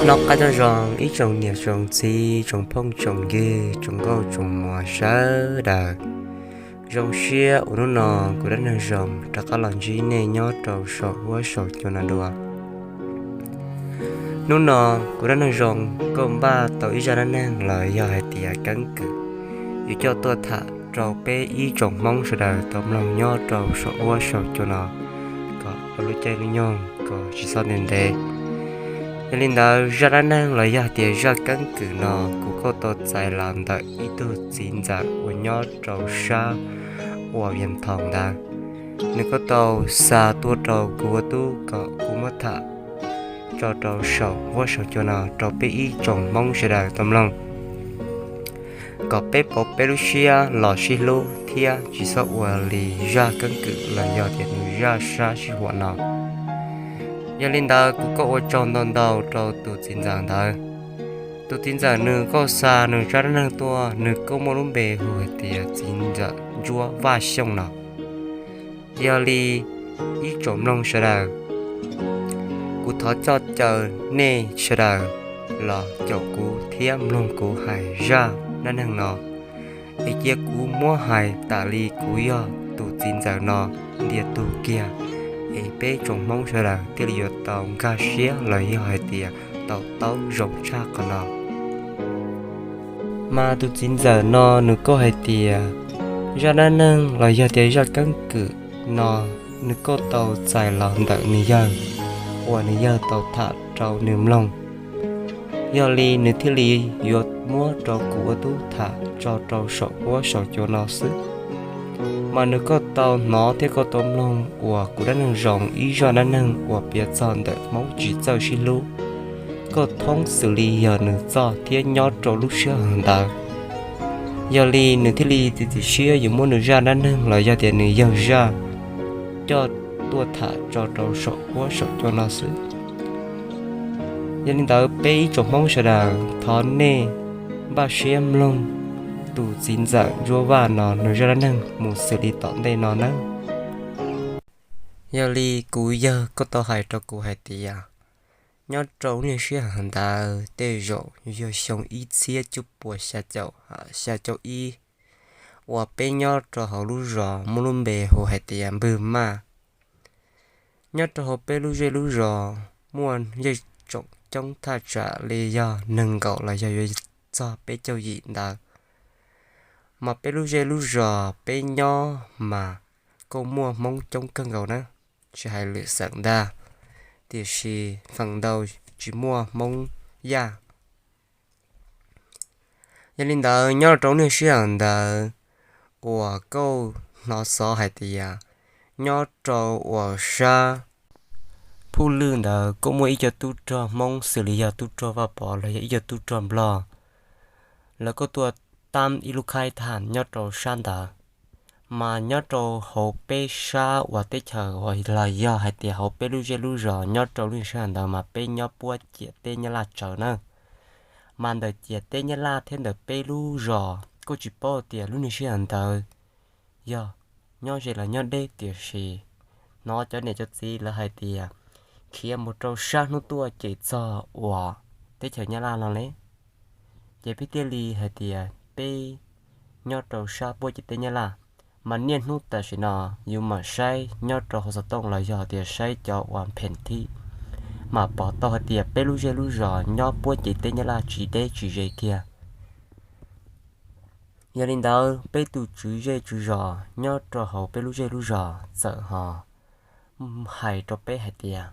Noj qab nyob zoo ib tsoom niam tsoom txiv, tsoom phooj tsoom ywg, tsoom nkauj tsoom muam sawv daws. Zoo siab uas hnub no kuv Dab Neeg Zoo rov qab los ntsib nej nyob rau saum huab saum cua no dua. Hnub no kuv Dab Neeg Zoo kuj npaj tau ib zaj dab neeg los yog hais tias keeb kwm yuav coj tuaj tham rau peb ib tsoom Hmoob sawv daws tau mloog nyob rau saum huab saum cua no kom lub caij lub nyoog kom tsis txhob ntev ntev. Yog li ntawd zaj dab neeg los yog tias zaj keeb kwm no kuv kuj tau txais los ntawm ib tug txiv ntxawm uas nyob rau sab uas Vias Thoos ntawd. Nws kuj tau xa tuaj rau kuv ua tub kom kuv muab tham tso rau saum huab saum cua no rau peb ib tsoom Hmoob sawv daws tau mloog, kom peb pauv peb lub siab los sib hlub thiab tsis txhob ua li zaj keeb kwm los yog tias nws zaj sab sij huam no. Yog li ntawd kuv kuj ua tsaug ntau ntau rau tus txiv ntxawm ntawd. Tus txiv ntxawm nws kuj xa nws zaj dab neeg tuaj, nws kuj muaj lub npe hu hais tias txiv ntxawm Ntsuab Vaj Xyooj no. Yog li ib tsoom mloog sawv daws, kuv thov coj caw nej sawv daws los caum kuv thiab mloog kuv hais zaj dab neeg no, es cia kuv muab hais tas li kuv yog tus txiv ntxawm no ntiag tug kiag, es peb tsoom Hmoob sawv daws thiaj li yuav tau nkag siab los yog hais tias tau taub zoo tshaj qhov no. Mas tus txiv ntxawm no nws kuj hais tias zaj dab neeg los yog tias zaj keeb kwm no nws kuj tau txais los ntawm nws yawg, uas nws yawg tau tham rau nws mloog. Yog li nws thiaj li yuav muab rau kuv ua tub tham tso rau saum huab saum cua no xwb. Mas nws kuj tau hnov thiab kuj tau mloog uas kuv Dab Neeg Zoo ib zaj dab neeg uas piav txog ntawm Hmoob tsis txawj sib hlub, kuj thoob xws li yog nws txoj thiab nyob rau lub sij hawm ntawd. Yog li nws thiaj li txiav txim siab yuav muab nws zaj dab neeg los yog tias nws yawg zaj coj tuaj tham tso rau saum huab saum cua no xwb. Yog li ntawd peb ib tsoom Hmoob sawv daws thov nej npaj siab mloog tus txiv ntxawm Ntsuab Vaj no nws zaj dab neeg mus xws li tom ntej no nawb. Yog li kuv yawg kuj tau hais rau kuv hais tias, nyob rau lub niag sij hawm ntawd tej zaum yog xyoo ib txhiab cuaj puas xya caum, xya caum ib, uas peb nyob rau hauv lub zos muaj lub npe hu hais tias Npwg Maj. Nyob rau hauv peb lub zej lub zos muaj zej tsoom coob thaj tsam li yog nees nkaum los yog yuav txog peb caug yim ntawd. Mas peb lub zej lub zos peb nyob mas kuj muaj Hmoob coob kawg nkaus na, tsis hais lwm xeem ntag, tiam sis feem ntau tsis muaj Hmoob Yaj. Yog li ntawd nyob rau lub niag sij hawm ntawd uas kuj hnov xov hais tias nyob rau uas sab Phuj Lwj ntawd kuj muaj ib co tub rog Hmoob xws li yog tub rog Vaj Pov los yog ib co tub rog Nplog, lawv kuj tuaj tab ib lub khaib tham nyob rau sab ntawd. Mas nyob rau hauv peb sab uas teb chaws uas los yog hais tias hauv peb lub zej lub zos nyob rau lub niag sij hawm ntawd mas peb nyob puab ciam teb Nyab Laj tsawv na. Mas ntawm ciam teb Nyab Laj thiab ntawm peb lub zos kuj tsis paub tias lub niag sij hawm ntawd yog nyob ze los nyob deb, tiam sis hnov cov niam cov txiv lawv hais tias khiav mus rau sab hnub tuaj ces txog uas teb chaws Nyab Laj no li. Ces peb thiaj li hais tias peb nyob rau sab puab ciam teb Nyab Laj, mas niaj hnub tam sim no yus mam saib nyob rau hauv xov tooj los yog tias saib cov uas phem thib, mas pom tau hais tias peb lub zej lub zos nyob puab ciam teb Nyab Laj tsis deb tsis ze kiag. Yog li ntawd peb tus tswv zej tswv zos nyob rau hauv peb lub zej lub zos txawm ho hais rau peb hais tias,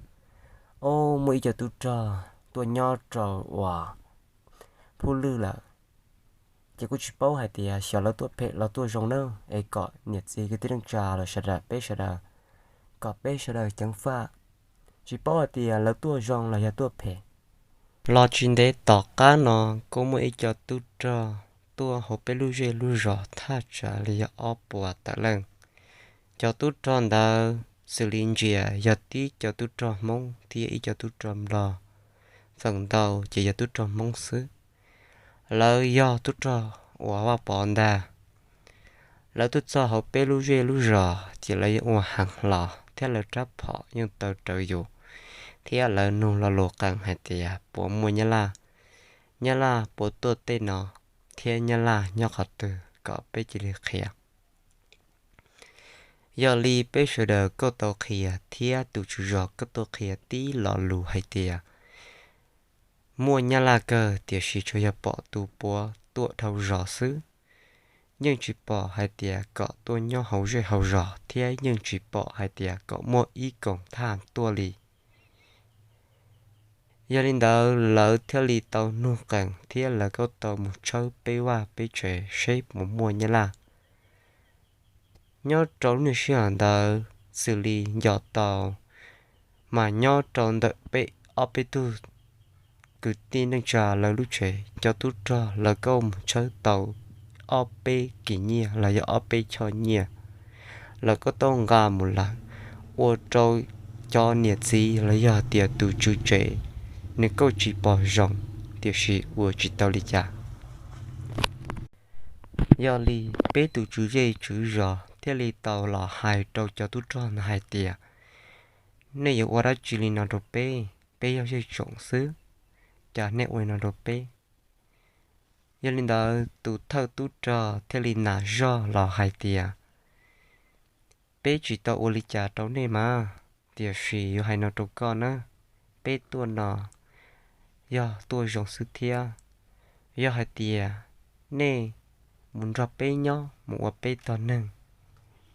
o, muaj ib co tub rog tuaj nyob rau uas Phuj Lwj lawm. Ces kuj tsis paub hais tias xyov lawv tuaj phem los tuaj zoo na, es kom niam txiv kwv tij neej tsa los sawv daws peb sawv daws, kom peb sawv daws ceev faj, tsis paub hais tias lawv tuaj zoo los yog tuaj phem. Los tsis ntev tom qab no kuj muaj ib co tub rog tuaj hauv peb lub zej lub zos thaj tsam li yog ob puas tawm leej. Cov tub rog ntawd xws li ntsia yog tib co tub rog Hmoob thiab ib co tub rog Nplog, feem ntau ces yog tub rog Hmoob xwb. Lawv yog tub rog uas Vaj Pov ntag. Lawv tuaj txog hauv peb lub zej lub zos ces lawv yeej ua heev hlo thiab lawv rab phom yeej taw rawv yus, thiab lawv nug lo lus qees hais tias puas muaj Nyab Laj, Nyab Laj puas tuaj tej no, thiab Nyab Laj nyob qhov twg kom peb cia li qhia. Yog li peb sawv daws kuj tau qhia thiab tus tswv zos kuj tuaj qhia tib lo lus hais tias muaj Nyab Laj kawg tiam sis tsuas yog pom tus puav tuaj dhau zos xwb, yeej tsis pom hais tias kom tuaj nyob hauv zej hauv zos thiab yeej tsis pom hais tias kom muaj ib koom thaj tuaj li. Yog li ntawd lawv thiaj li tau nug qees thiab lawv kuj tau mus tshawb peb vaj peb tsev seb puas muaj Nyab Laj. Nyob rau lub niag sij hawm ntawd xws li nco tau, mas nyob rau ntawm peb ob peb tug kwv tij neej tsa lawv lub tsev cov tub rog lawv kuj mus tshawb tau ob peb kis nyiaj los yog ob peb choj nyiaj, lawv kuj tau nqa mus lawm, ua rau cov niam txiv los yog tias tus tswv tsev nws kuj tsis pom zoo, tiam sis ua tsis tau li cas. Yog li peb tus tswv zej tswv zos thiaj li tau los hais rau cov tub rog ntawd hais tias, nej yuav ua dab tsi li no rau peb? Peb yog zej tsoom xwb, cas nej ua li no rau peb? Yog li ntawd tus thawj tub rog thiaj li nam zog los hais tias, peb tsis tau ua li cas rau nej mas, tiam sis yuav hais no rau koj na, peb tuaj no yog tuaj zoo xwb thiab. Yog hais tias nej mus nrog peb nyob mus ua peb tog neeg,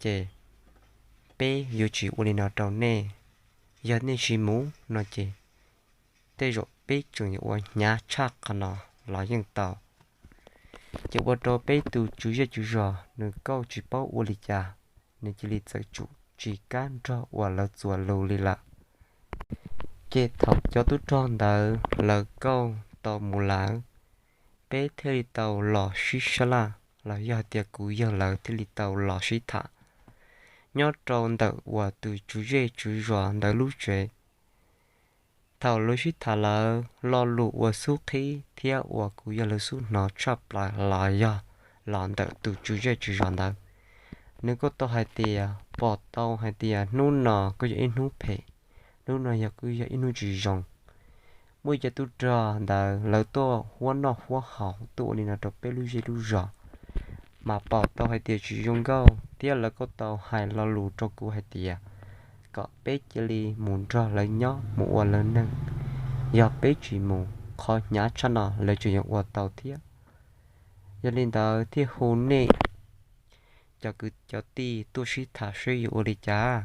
ces peb yuav tsis ua li no rau nej. Yog nej tsis mus no ces tej zaum peb tseem yuav ua hnyav tshaj qhov no los yeej tau. Ces ua rau peb tus tswv zej tswv zos nws kuj tsis paub ua li cas, nws cia li txawm tsum tsis kam nrog uas lawv txuas lus li lawm. Ces thaum cov tub rog ntawd lawv kuj tau mus lawm, peb thiaj li tau los sib sab laj los yog tias kuv yawg lawv thiaj li tau los sib tham nyob rau ntawm uas tus tswv zej tswv zos ntawd lub tsev. Thaum lawv sib tham lawm, lo lus uas xub qhib thiab uas kuv yawg lawv xub hnov tshaj plaws los yog los ntawm tus tswv zej tswv zos ntawd. Nws kuj tau hais tias pom tau hais tias hnub no kuj yog ib hnub phem, hnub no yog kuj yog ib hnub tsis zoo. Muaj cov tub rog ntawd lawv tuaj huab noj huab haus tuaj ua li no rau peb lub zej lub zos, mas pom tau hais tias tsis zoo nkauj thiab lawv kuj tau hais lo lus rau kuv hais tias kom peb cia li mus nrog lawv nyob mus ua lawv neeg. Yog peb tsis mus, qhov hnyav tshaj no lawv tseem yuav ua tau thiab. Yog li ntawd thiaj hu nej cov kwv cov tij tuaj sib tham seb yuav ua li cas.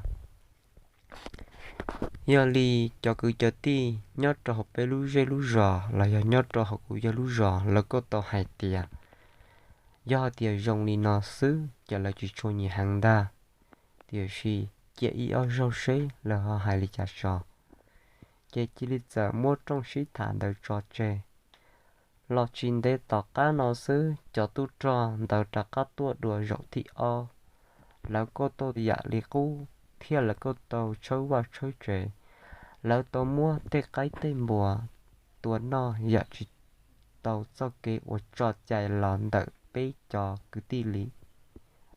Yog li cov kwv cov tij nyob rau hauv peb lub zej lub zos los yog nyob rau hauv kuv yawg lub zos lawv kuj tau hais tias yog hais tias zoo li no xwb ces lawv tsis tshua nyiam heev ntag. Tiam sis cia ib ob zaug seb lawv ho hais li cas tso. Ces cia li txawm muab rooj sib tham ntawd tso tseg. Los tsis ntev tom qab no xwb cov tub rog ntawd rov qab tuaj dua zaum thib ob. Lawv kuj tau yam li qub thiab lawv kuj tau tshawb vaj tshawb tsev. Lawv tau muab tej qaib tej npua tua noj yam tsis tau txoj kev uas tso cai los ntawm peb cov kwv tij li,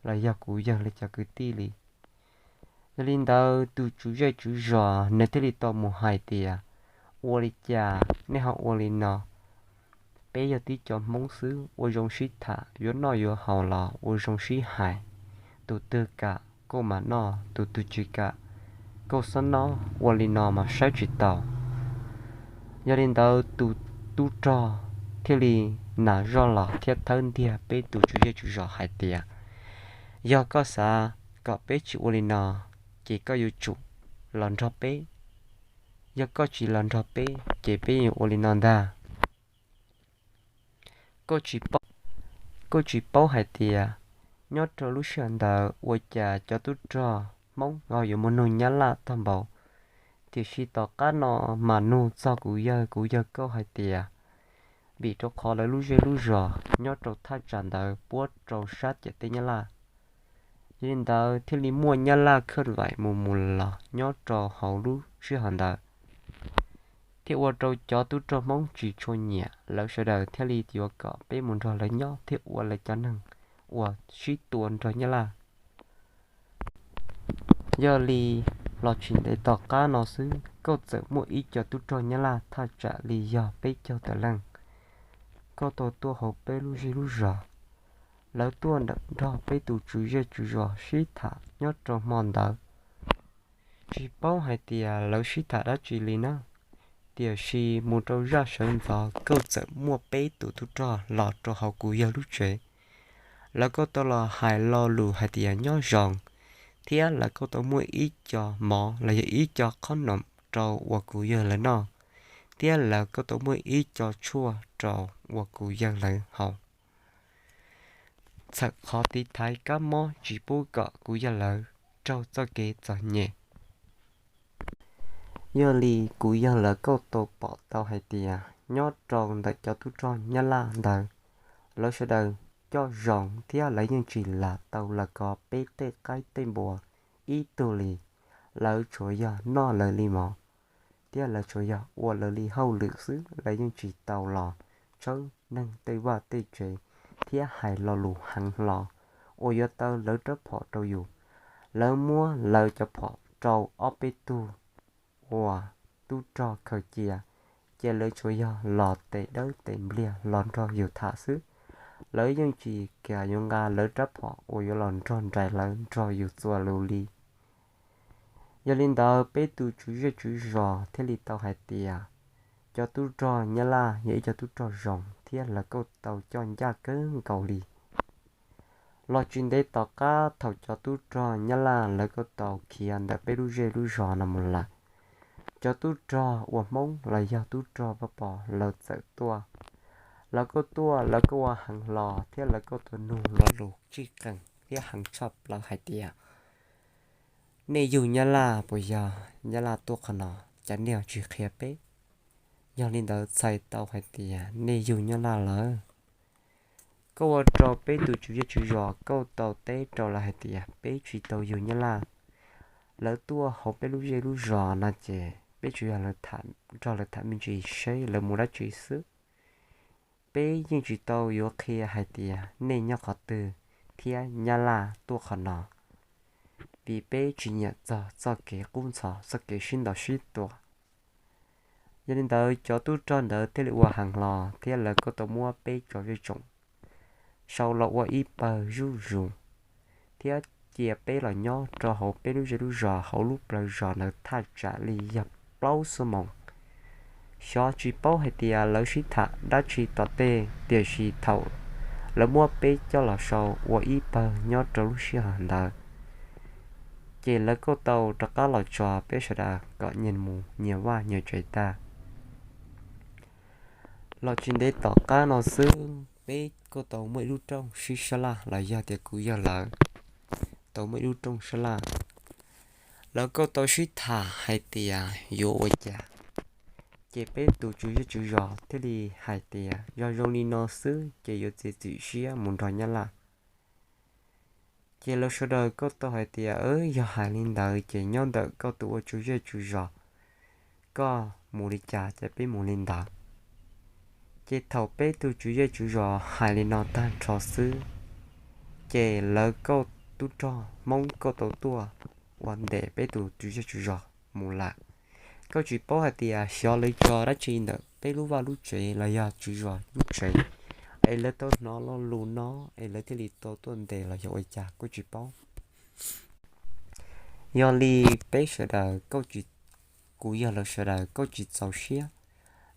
los yog kuv yawg li cov kwv tij li. Yog li ntawd tus tswv zej tswv zos nws thiaj li tau mus hais tias, ua li cas nej ho ua li no? Peb yog tib co Hmoob xwb, ua zoo sib tham, yuav noj yuav haus los ua zoo sib hais. Tus twg kam koj mam noj, tus twg tsis kam koj xob noj, ua li no mas saib tsis taus. Yog li ntawd tus tub rog thiaj li nam zoj los thiab thawb ntiag peb tus tswv zej tswv zos hais tias, yog koj xav kom peb tsis ua li no, ces koj yuav tsum los nrog peb. Yog koj tsis los nrog peb ces peb yuav ua li no ntag. Koj tsis paub hais tias nyob rau lub sij hawm ntawd ua cas cov tub rog Hmoob ho yuav muaj nug Nyab Laj tag npaum. Tiam sis tom qab no mas nug txog kuv yawg, kuv yawg kuj hais tias, vim rau qhov lawv lub zej lub zos nyob rau thaj tsam ntawd puab rau sab ciam teb Nyab Laj. Yog li ntawd thiaj li muaj Nyab Laj khaj vaim mus mus los nyob rau hauv lub sij hawm ntawd, thiaj ua rau cov tub rog Hmoob tsis tshua nyiam, lawv sawv daws thiaj li yuav kom peb mus nrog lawv nyob thiab ua lawv cov neeg uas sib tua nrog Nyab Laj. Yog li los tsis ntev tom qab no xwb, koj txawm muaj ib co tub rog Nyab Laj thaj tsam li yog peb caug tawm leej, koj tau tuaj hauv peb lub zej lub zos, lawv tuaj nrog peb tus tswv zej tswv zos sib tham nyob rau hmo ntawd. Tsis paub hais tias lawv sib tham dab tsi li na, tiam sis mus rau zaj sawv ntxov koj txawm muaj peb tus tub rog los rau hauv kuv yawg lub tsev. Lawv kuj tau los hais lo lus hais tias nyob zoo, thiab lawv kuj tau muaj ib co mov los yog ib co qhob noom rau uas kuv yawg lawv noj, thiab lawv kuj tau muaj ib co tshuaj rau uas kuv yawg lawv haus. Txhawm qhov tiv thaiv kab mob tsis pub kom kuv yawg lawv raug txoj kev txom nyem. Yog li kuv yawg lawv kuj tau pom tau hais tias nyob rau ntawm cov tub rog Nyab Laj ntawd, lawv sawv daws coj zoo thiab lawv yeej tsis lam tau los kov peb tej qaib tej npua ib tug li. Lawv tsuas yog noj lawv li mov, thiab lawv tsuas yog ua lawv li hauj lwm xwb, lawv yeej tsis tau los tshawb neeg tej vaj tej tsev thiab hais lo lus heev hlo uas yuav taw lawv rab phom rau yus. Lawv muab lawv cov phom rau ob peb tug uas tub rog khaws cia, ces lawv tsuas yog los tes dawb tes npliag los nrog yus tham xwb. Lawv yeej tsis kam yuav nqa lawv rab phom uas yuav los nrog nraim lawv nrog yus txuas lus li. Yog li ntawd peb tus tswv zej tswv zos thiaj li tau hais tias cov tub rog Nyab Laj yog ib co tub rog zoo thiab lawv kuj tau coj ncaj kawg nkaus li. Los tsis ntev tom qab thaum cov tub rog Nyab Laj lawv kuj tau khiav ntawm peb lub zej lub zos no mus lawm, cov tub rog uas Hmoob los yog tub rog Vaj Pov lawv txawm tuaj. Lawv kuj tuaj, lawv kuj ua heev hlo thiab lawv kuj tau nug lo lus tsis qees thiab heev tshaj plaws hais tias, nej yug Nyab Laj puas yog? Nyab Laj tuaj qhov no, cas nej tsis qhia peb? Yog li ntawd txhais tau hais tias nej yug Nyab Laj lawm. Kuj ua rau peb tus tswv zej tswv zos kuj tau teb rau lawv hais tias peb tsis tau yug Nyab Laj. Lawv tuaj hauv peb lub zej lub zos no ces peb tsuas yog lawv tham, nrog lawv tham me ntsis seb lawv mus dab tsi xwb. Peb yeej tsis tau yuav qhia hais tias nej nyob qhov twg thiab Nyab Laj tuaj qhov no, vim peb tsis nyiam txog txoj kev qub ntxhov, txoj kev sib ntaus sib tua. Yog li ntawd cov tub rog ntawd thiaj li ua heev hlo thiab lawv kuj tau muab peb cov zej tsoom sau los ua ib pawg zuj zus thiab cia peb los nyob rau hauv peb lub zej lub zos hauv lub plawv zos ntawd thaj tsam li yog plaub xuab moos. Xyov tsis paub hais tias lawv sib tham dab tsi tom tej, tiam sis thaum lawv muab peb coj los sau ua ib pawg nyob rau lub sij hawm ntawd, ces lawv kuj tau rov qab los tso peb sawv daws kom nyias mus nyias vaj nyias tsev tag. Los tsis ntev tom qab no xwb peb kuj tau muaj ib lub rooj sib sab laj los yog tias kuv yawg lawv tau muaj ib lub rooj sab laj. Lawv kuj tau sib tham hais tias yuav ua cas, ces peb tus tswv zej tswv zos thiaj li hais tias yog zoo li no xwb ces yuav txiav txim siab mus nrog Nyab Laj. Ces lawv sawv daws kuj tau hais tias, yog hais li ntawd ces nyob ntawm koj tus ua tswv zej tswv zos, koj mus li cas ces peb mus li ntawd. Ces thaum peb tus tswv zej tswv zos hais li no tag nrho xwb, ces lawv kuj, tub rog Hmoob kuj tau tuaj ua ntes peb tus tswv zej tswv zos mus lawm. Kuj tsis paub hais tias xyov lawv tso dab tsi ntawm peb lub vaj lub tsev los yog tswv zos lub tsev, es lawv tau hnov lo lus no es lawv thiaj li tau tuaj ntes los yog ua cas kuj tsis paub. Yog li peb sawv daws kuj tsis, kuv yawg lawv sawv daws kuj tsis txaus siab,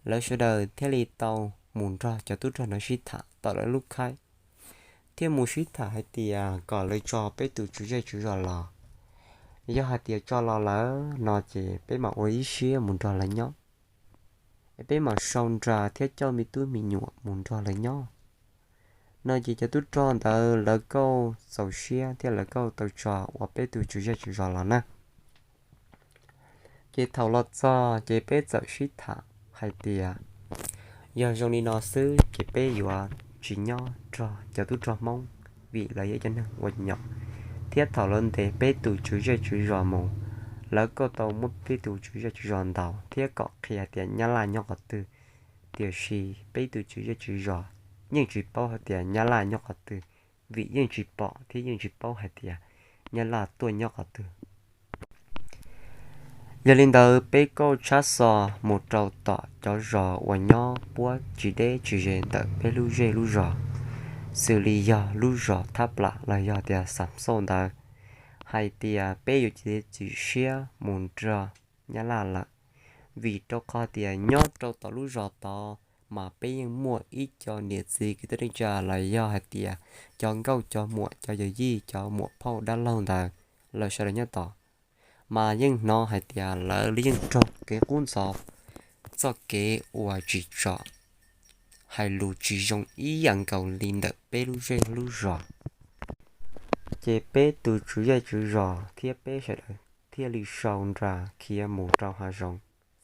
lawv sawv daws thiaj li tau mus nrog cov tub rog no sib tham tom lawv lub khaib, thiaj mus sib tham hais tias kom lawv tso peb tus tswv zej tswv zos los. Yog hais tias tso los lawm no ces peb mam ua ib siab mus nrog lawv nyob, es peb mam sau nra thiab coj me tub me nyuam mus nrog lawv nyob. No ces cov tub rog ntawd lawv kuj txaus siab thiab lawv kuj tau tso ua peb tus tswv zej tswv zos los na. Ces thaum los txog ces peb txawm sib tham hais tias yog zoo li no xwb ces peb yuav tsis nyob nrog cov tub rog Hmoob, vim lawv yog cov neeg ua nyom, thiab thaum lawv ntes peb tus tswv zej tswv zos mus, lawv kuj tau muab peb tus tswv zej tswv zos ntaus thiab kom qhia tias Nyab Laj nyob qhov twg, tiam sis peb tus tswv zej tswv zos yeej tsis paub hais tias Nyab Laj nyob qhov twg, vim yeej tsis pom thiab yeej tsis paub hais tias Nyab Laj tuaj nyob qhov twg. Yog li ntawd peb kauj tshab xo mus rau tom cov zos uas nyob puab tsis deb tsis ze ntawm peb lub zej lub zos, xws li yog lub zos Thab Plam los yog tias Xam Xauj ntawd, hais tias peb yuav txiav txim siab mus nrog Nyab Laj lawm, vim rau qhov tias nyob rau tom lub zos tod mas peb yeej muaj ib co niam txiv kwv tij neej tsa los yog hais tias cov nkauj cov muam cov yawm yij cov muam phauj dab laug ntawd, lawv sawv daws nyob tod, mas yeej hnov hais tias lawv li yeej raug kev qub ntxhov, txoj kev uas tsim txom, hais lus tsis zoo ib yam nkaus li ntawm peb lub zej lub zos. Ces peb tus tswv zej tswv zos thiab peb sawv daws thiaj li sau nra khiav mus rau hav zoov,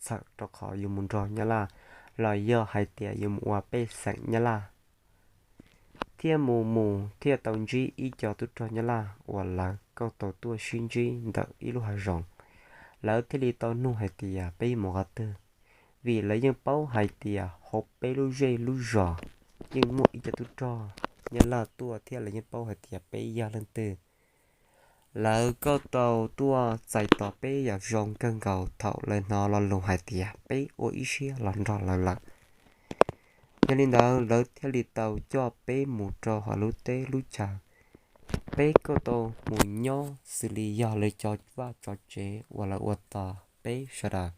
txhawm rau qhov yuav mus nrog Nyab Laj los yog hais tias yuav mus ua pej xeem Nyab Laj. Thiaj mus mus thiaj tau ntsib ib co tub rog Nyab Laj uas lawv kauj tau tuaj sib ntsib ntawm ib lub hav zoov. Lawv thiaj li tau nug hais tias peb mus qhov twg, vim lawv yeej paub hais tias hauv peb lub zej lub zos yeej muaj ib co tub rog Nyab Laj tuaj thiab lawv yeej paub hais tias peb yog leej twg. Lawv kauj tau tuaj txais tos peb yam zoo kawg nkaus thaum lawv hnov lo lus hais tias peb ua ib siab los nrog lawv lawm. Yog li ntawd lawv thiaj li tau coj peb mus rau hauv lub teb lub chaw. Peb kauj tau mus nyob xws li yog lawv cov vaj cov tsev uas lawv ua tos peb sawv daws.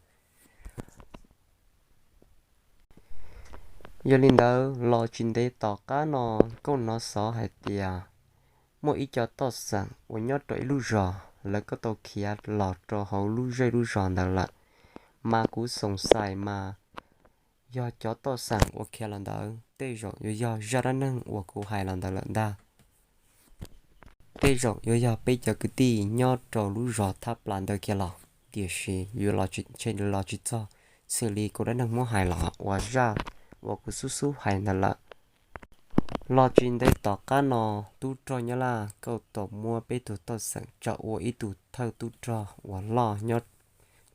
Yog li ntawd los tsis ntev tom qab no, kauj hnov xov hais tias muaj ib co toj xeem uas nyob rau ib lub zos, lawv kauj tau khiav los rau hauv lub zej lub zos ntawd lawm. Mas kuv xoom xais mas yog cov toj xeem uas khiav los ntawd tej zaum yuav yog zaj dab neeg uas kuv hais los ntawd lawm ntag. Tej zaum yuav yog peb cov kwv tij nyob rau lub zos Thab Plas ntawd khiav los, tiam sis yuav los tsis, ntshe los tsis txog xws li kuv dab neeg muab hais los ua zaj uas kuv xub xub hais ntawd lawm. Los tsis ntev tom qab no, tub rog Nyab Laj kauj tau muab peb tug toj xeem tsa ua ib tug thawj tub rog uas loj nyob,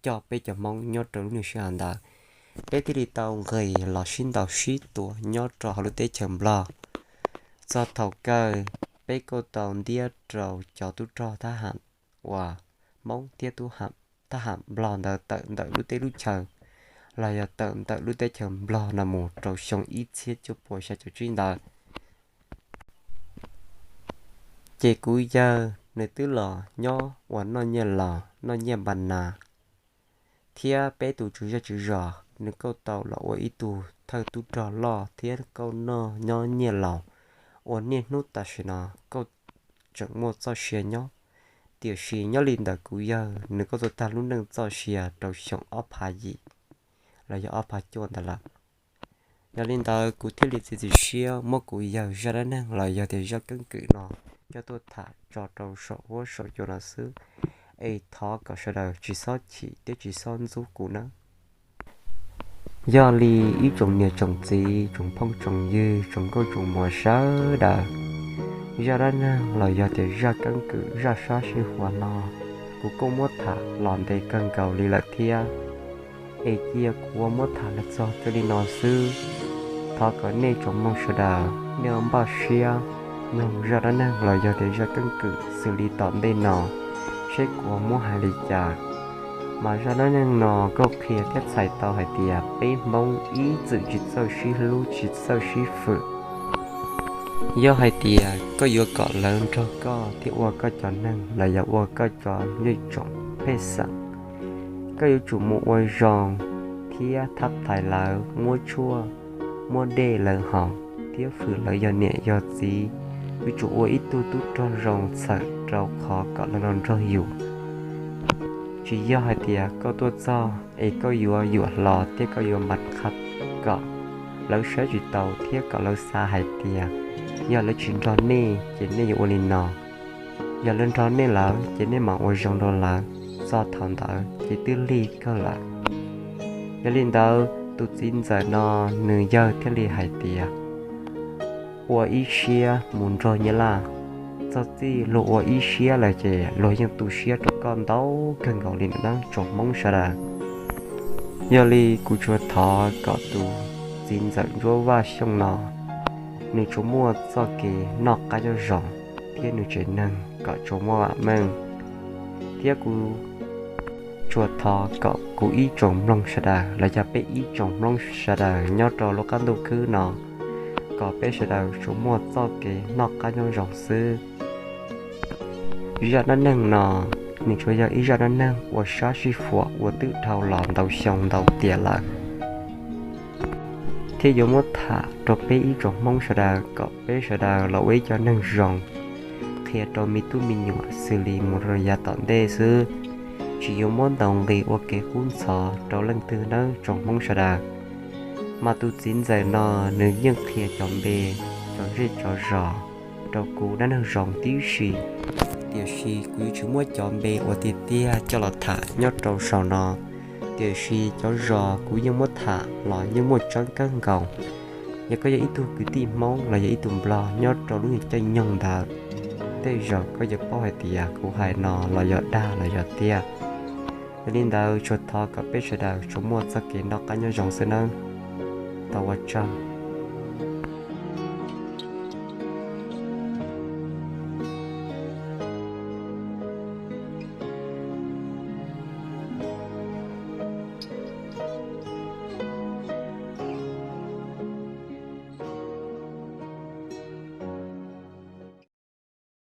coj peb cov Hmoob nyob rau lub niag sij hawm ntawd. Peb thiaj li tau nqis los sib ntaus sib tua nyob rau hauv lub teb chaws Nplog. Txog thaum kawg, peb kauj tau ntiab rau cov tub rog thab ham uas Hmoob thiab tub ham, thab ham Nplog ntawd tawm ntawm lub teb lub chaw, los yog tawm ntawm lub teb chaws Nplog no mus rau xyoo ib txhiab cuaj puas xya caum tsib ntawd. Ces kuv yawg nws twb los nyob ua noj nyiaj laus noj nyiaj npa nas, thiab peb tus tswv zej tswv zos nws kauj tau los ua ib tug thawj tub rog loj thiab kauj noj nyob nyiaj laus ua niaj hnub tam sim no kauj tseem muaj txoj sia nyob. Tiam sis nyob li ntawm kuv yawg nws kauj tau tag lub neej txoj sia rau xyoo ob phav yim los yog ob phav cuaj ntawd lawm. Yog li ntawd kuv thiaj li txiav txim siab muab kuv yawg zaj dab neeg los yog tias zaj keeb kwm no coj tuaj tham tso rau saum huab saum cua no xwb, es thov kom sawv daws tsis txhob chim thiab tsis txhob ntxub kuv nawb. Yog li ib tsoom niam tsoom txiv tsoom phooj tsoom ywg tsoom nkauj tsoom muam sawv daws, zaj dab neeg los yog tias zaj keeb kwm zaj sab sij huam no kuv kuj muab tham los ntev kawg nkaus li lawm thiab, es cia kuv ua muab tham los txog txij li no xwb. Thov kom nej tsoom mloog sawv daws nej ua npaj siab mloog zaj dab neeg los yog tias zaj keeb kwm xws li tom ntej no, seb kuv ua muab hais li cas. Mas zaj dab neeg no kuj qhia thiab txhais tau hais tias peb Hmoob ib txwm tsis txawj sib hlub tsis txawj sib fwm. Yog hais tias koj yuav kom lawv nrog koj thiab ua koj cov neeg los yog ua koj cov zej tsoom pej xeem, koj yuav tsum mus ua zoo thiab thab thaiv lawv, muab tshuaj muab dej lawv haus thiab fwm lawv yog niam yog txiv. Yuav tsum ua ib tug tub rog zoo txhawm rau qhov kom lawv los nrog yus. Tsis yog hais tias koj tuaj txog es koj yuav yuam hlo thiab koj yuav npa qha kom lawv saib tsis taus thiab kom lawv xav hais tias yog lawv tsis nrog nej ces nej yuav ua li no, yog lawv nrog nej lawm ces nej mam ua zoo rau lawv, txog thaum ntawd ces twb lig kawg lawm. Yog li ntawd tus txiv ntxawm no nws yawg thiaj li hais tias ua ib siab mus nrog Nyab Laj. Txog txij luag ua ib siab lawm ces luag yeej tu siab rau koj ntau kawg nkaus li ntawm tsoom Hmoob sawv daws. Yog li kuv tsuas thov kom tus txiv ntxawm Ntsuab Vaj Xyooj no nws tsuas muaj txoj kev noj qab nyob zoo thiab nws tsev neeg kom tsuas muaj vam meej. Thiab kuv Tsuas thov kom kuv ib tsoom mloog sawv daws los yog peb ib tsoom mloog sawv daws nyob rau lub qab ntuj khwb no, kom peb sawv daws tsuas muaj txoj kev noj qab nyob zoo xwb. Zaj dab neeg no nws tsuas yog ib zaj dab neeg uas sab sij huam uas twb dhau los ntau xyoo ntau tiam lawm, thiab yuav muab tham rau peb ib tsoom Hmoob sawv daws kom peb sawv daws los ua ib co neeg zoo, qhia rau me tub me nyuam xws li mus rau yav tom ntej xwb. Tsis yuav muab ntaus nqi ua kev kub ntxhov rau leej twg nawb tsoom Hmoob sawv daws. Mas tus txiv ntxawm no nws yeej qhia cov npe, cov zej cov zos rau kuv dab neeg zoo tib si, tiam sis kuv yuav tsis muab cov npe uas tiag tiag coj los tham nyob rau saum no. Tiam sis cov zos kuv yeej muab tham los yeej muaj tseeb kawg nkaus. Yog koj yog ib tug kwv tij Hmoob los yog ib tug Nplog nyob rau lub nyuag caij nyoog ntawd, tej zaum koj yuav paub hais tias kuv hais no los yog dag los yog tiag. Yog li ntawd tsuas thov kom peb sawv daws tsuas muaj txoj kev noj qab nyob zoo xwb nawb. Tau ua tsaug.